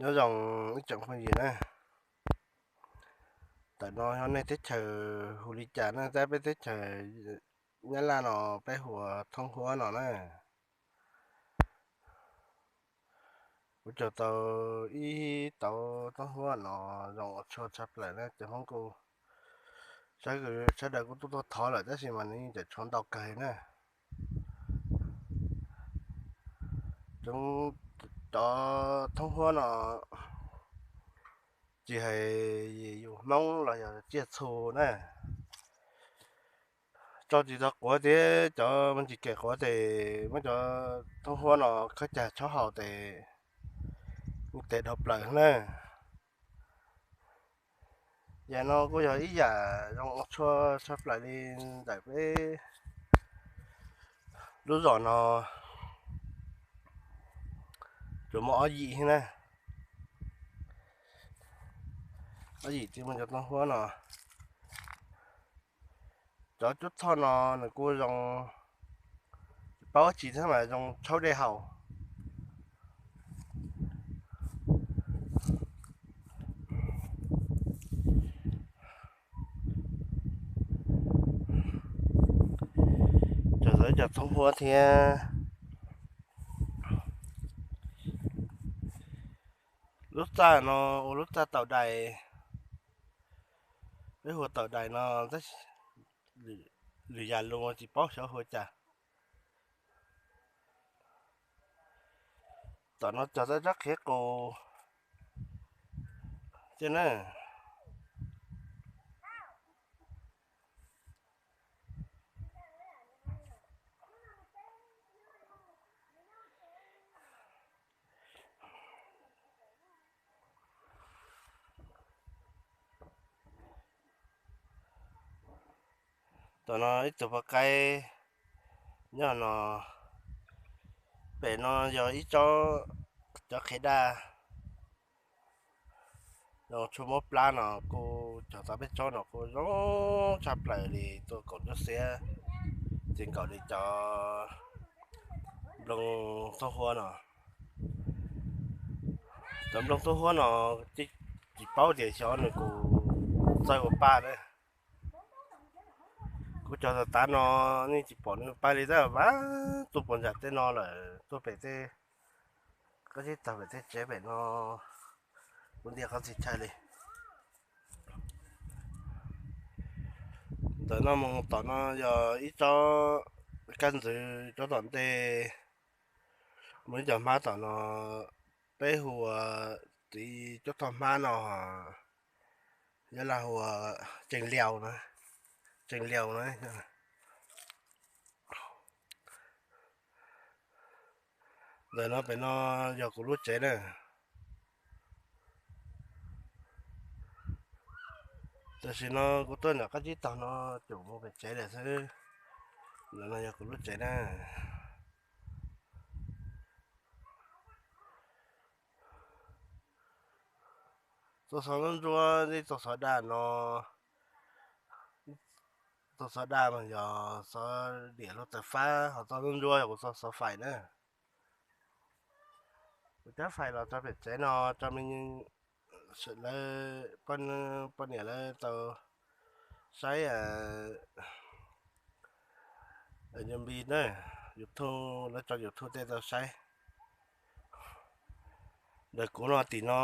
Nyob zoo ib tsoom phooj ywg na, ntawm no yog nej teb chaws hu li cas na, tab peb teb chaws Nyab Laj no peb hu ua Thoob Huab no na. Kuv cog tau ib tauv Thoob Huab no zoo ua tshua tshaj plaws na, cov Hmoob kuj, sawv daws kuj tuaj tuaj thov lawm tab sis mas nws yeej tseem tshuav ntau kawg na. Cov Thoob Huab no tsis hais yus Hmoob los yog tsiaj txhu na, tso tsis tau quav thiab cov me ntsis kem quav tes muab cov Thoob Huab no khawb cag tshob haus tes, tes dhau plaws na. Yam no kuj yog ib yam zoo ua tshua tshaj plaws li ntawm peb lub zos no, tsuas muaj ob yim na, ob yim thiaj muaj cov Thoob Huab no. Cov Cub Thoj no nws kuj zoo, tsis paub tsi thiab mas zoo tshaub dej haus. Cov, cov Thoob Huab thiab. Lub txaj no ua lub txaj taum dais, peb hu ua taum dais no, lwm yam lus tsis paub xyov hu ua cas. Tom no cog tau tsob qhiav qus thiab na. Tom no ib tug poj qaib nyob no, pem no yog ib tsob, cov qhiav daj, zoo tshuaj muab plab no kuj cog tau peb tsob no kuj zoo tshaj plaws li, tuaj koom nruab xiab txij nkaus li cov nplooj Thoob Huab no. Cov nplooj Thoob Huab no tsis paub tias xyov nws kuj txawj ua paj na. Kuv cog tav tav no nej tsis pom nws paj li tab sis mas tuaj puas ntsam tej no lawm, tuaj pem tej qab zib taug pem tej tsev pem no, kuv ntiaj qab txhia chaw li. Ntawm no mus tom no yog ib tsob kab ntxwv, tsob tom ntej mus ib co hmab tom no, peb hu ua txiv cuab thoj hmab no, Nyab Laj hu ua tseej liau na, tseej liau na. Ntawm no pem no yog kuv lub tsev na. Tam sim no kuv tuaj nram qab zib taug no, tsum mus pem tsev lawm xwb. Ntawm no yog kuv lub tsev na. Txoj xov ntsuab ntsuab, txoj xov daj no, txoj xov daj mas yog xov diam luag taws fab, ho txoj ntsuab ntsuab yog kuv txoj xov fais na. Kuv cab fais los tso pem tsev no, tso me, lawv, poj niam lawv tau saib, Npis na, YouTube, lawv tso YouTube tej tau saib. Ntawm kuv no tim no,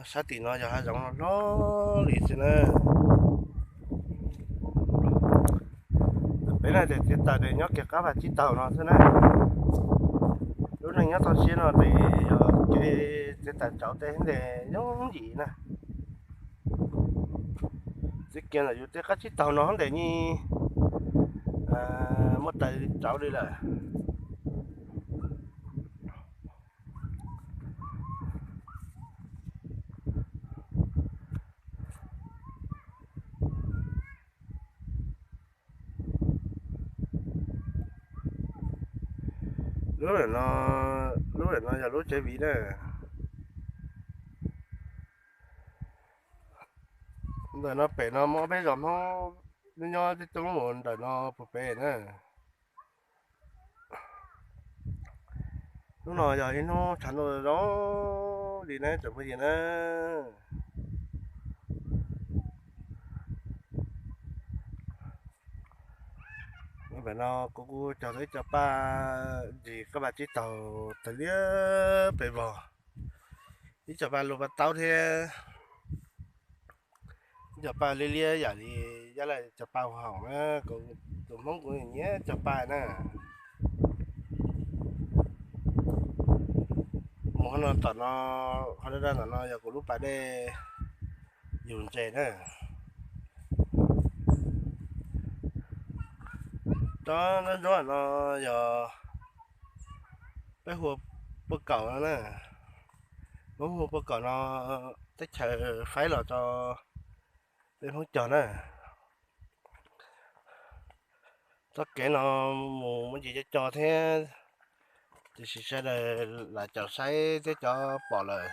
sab tim no yog hav zoov hlob li xwb na. Peb no ces txiav taws ces nyob kiag qab vaj tsib taug no xwb na. Lub neej nyob toj siab no ces yog kev txiav taws tsauv tej ntes yooj yim na. Txiav kiag ntawm yus tej qab tsib taug no ntes yeej muaj taws tsauv li lawm. Lub, lub no yog lub tsev viv na. Ntawm no pem no muaj peb zos Hmoob nyob coob coob mus ntawm no puag pem na. Hnub no yog ib hnub tshav ntuj zoo Li na tsoom phooj ywg na, ntawm no kuv kuj cog tau ib co paj ntsis koj paj tsib taug tawg liab pes vog, ib co paj luaj paj taub thiab ib co paj liab liab yam li yab laj co paj hu haum na. Tus Hmoob kuv nyiam cog paj na. Mus qhov no tom no, qhov daj daj tom no yog kuv lub pas dej yug ntses na. Tsob nruab ntsuab no yog peb hu ua puaj kaum no na. Peb hu ua puaj kaum no, teb chaws faib los rau peb Hmoob cog na. Txoj kev no mus muaj ntsis co co thiab, tiam sis sawv daws lam caum saib thiab cov pom lawm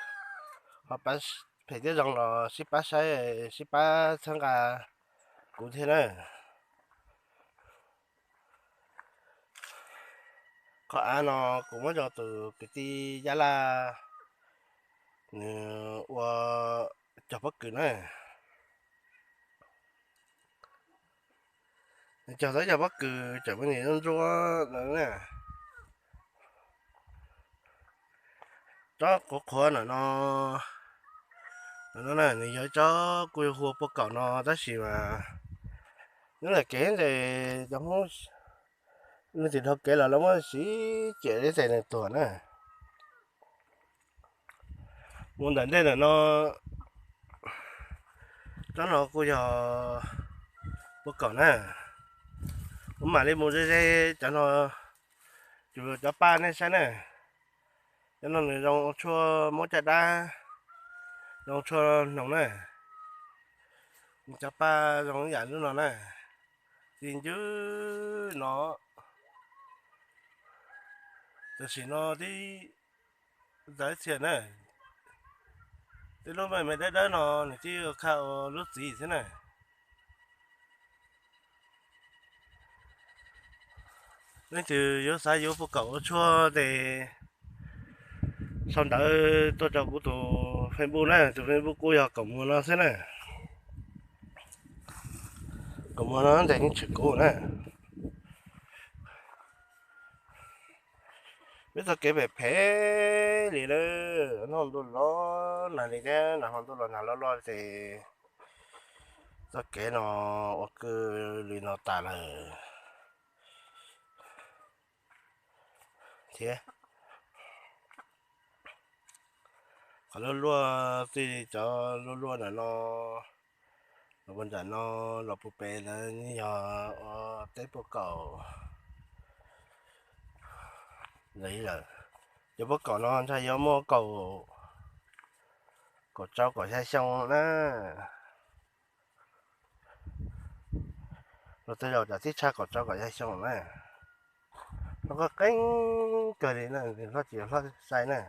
ho phem thiab zoo los sib pab saib, sib pab txhawb nqa kuv thiab na. Qhov av no kuv muab rau tus kwv tij Yab Laj nws ua cog pob kws na. Nws cog tau cog pob kws tseem muaj ntsis ntsuab ntsuab no na. Tsob qhuav qhuav ntawm no, ntawm no na nws yog ib tsob kuj hu ua puaj kaum no tab sis mas nyob ntawm kev ntawm cov Hmoob leej twg dhau kev los lawv muab siv ciam ib tes nws tuag na. Mus ntawm ntej ntawm no, tsob no kuj yog puaj kaum na. Kuv mam li mus ze ze cov no, cov paj nej saib na. Cov no nws zoo ua tshuaj muab caj dab, zoo tshuaj hnoos na. Cov paj zoo ib yam lub no na, txi ncwb no. Tam sim no tib ntawd txhia na, tib lub me me dawb dawb no nws twb khaj ua lub txiv xwb na. Leej twg yuav xav yuav puaj kaum ua tshuaj ces sau ntawv tuaj rau kuv tus Facebook na, tus Facebook kuj yog kaum muag no xwb na. Kaum muag no ntawm yeej tshwm kuv na. Peb txoj kev phem phem li lawm, nag ntuj los nag li thiab nag ho ntuj los nag loj loj ces txoj kev no ua kwj li no tas lawm thiab. Qhov luaj luaj txij cov luaj luaj ntawm no los puag nram no los puag pem ntawd yog ua teb puaj kaum ntawd lawm. Cov puaj kaum no ntshai yuav muaj kaum, kaum rau kaum xya xyoo na. Los tej zaum tsam tib tshaj kaum rau kaum xya xyoo na. Hlob qeeb kawg li na, hlob tsis hlob sai na.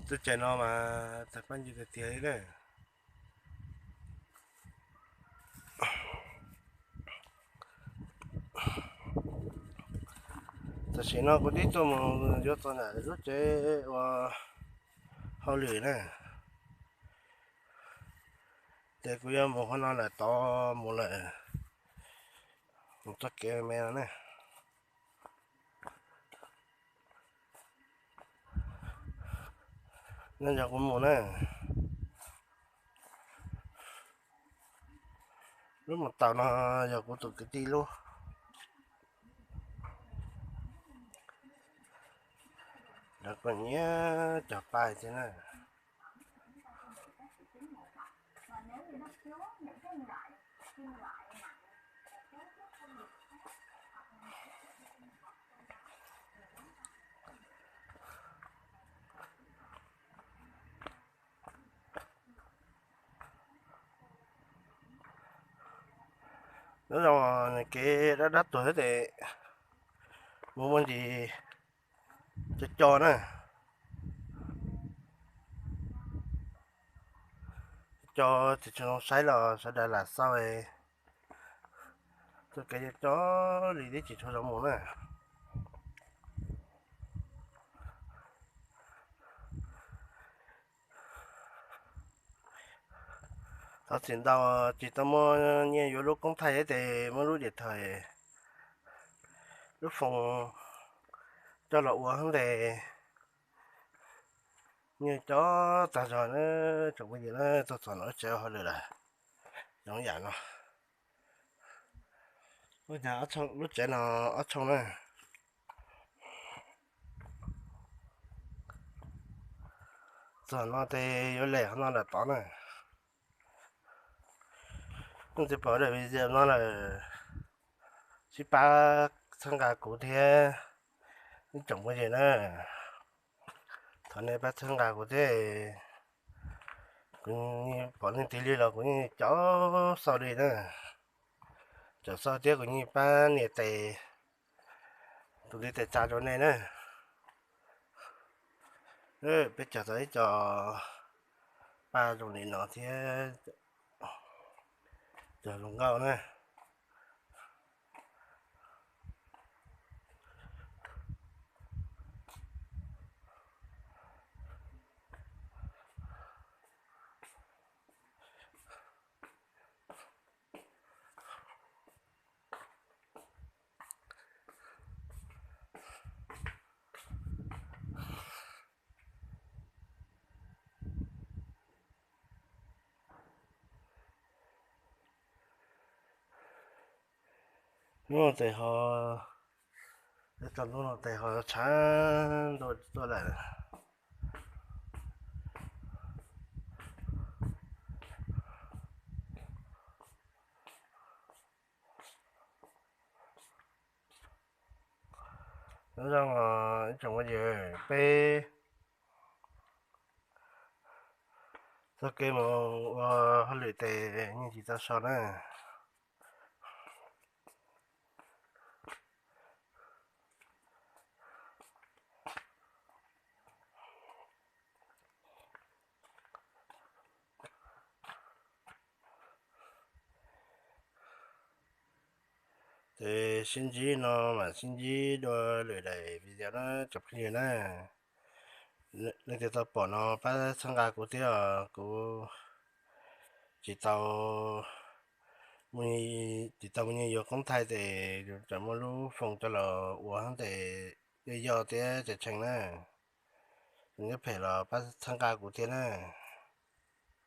Txoj cai no mas tag pab ncig tiag tiag li na. Tam sim no kuv twb tuaj mus yuav tau nram lub tsev ua hauj lwm na, ces kuv yuav mus qhov no lawm tod mus lawm, mus txoj kev me no na. Nyob zoo kuv mus na. Lub mus taus no yog kuv tus kwv tij lub. Lawv kuj nyiam cog paj thiab na. Nyob zoo, nws kev dab dab tuag thiab tes mus muaj ntsis co co na. Co ces tsis zoo saib los sawv daws lam xauj, Txoj kev cov cov li twb tsis tshua zoo mus na. Thov txim ntau, tsis tau muaj nyiaj yuav lub koob thaij tes muab lub diam thais, lub foos coj los ua tes nyiaj cov tag zog na. Tsoom phooj ywg na, tuaj txog no lub tsev hauj lwm lawm, zoo yam no. Lub tsev no ob tshooj na. Txog no tes yuav le qhov no lawm tod na. Leej twg pom daim video no lawm, sib pab txhawb nqa kuv thiab ib tsoom phooj ywg na. Thov nej pab txhawb nqa kuv thiab. Kuv pom leej twg li los kuv yeej caum xauj li na. Caum xauj thiab kuv yeej pab nias tes, tus li tes tsa rau nej na. Peb cog tau ib co paj zoo li no thiab, cog zoo nkauj na. Hnub no tes ho, txog hnub no tes ho tshav ntuj tuaj lawm. Nyob zoo ib tsoom phooj ywg, peb txoj kev mus ua hauj lwm tes yeej tsis tau so na. Ces sib ntsib no mam sib ntsib dua lwm daim video na tsoom phooj ywg na. Leej twg tau pom no pab txhawb nqa kuv thiab os, kuv tsis tau, tsis tau muaj nyiaj yuav koob thaij tes tsam muaj lub foos coj los ua tes yoj yoj thiab tseem tsheej na. Nyob phem los pab txhawb nqa kuv thiab na.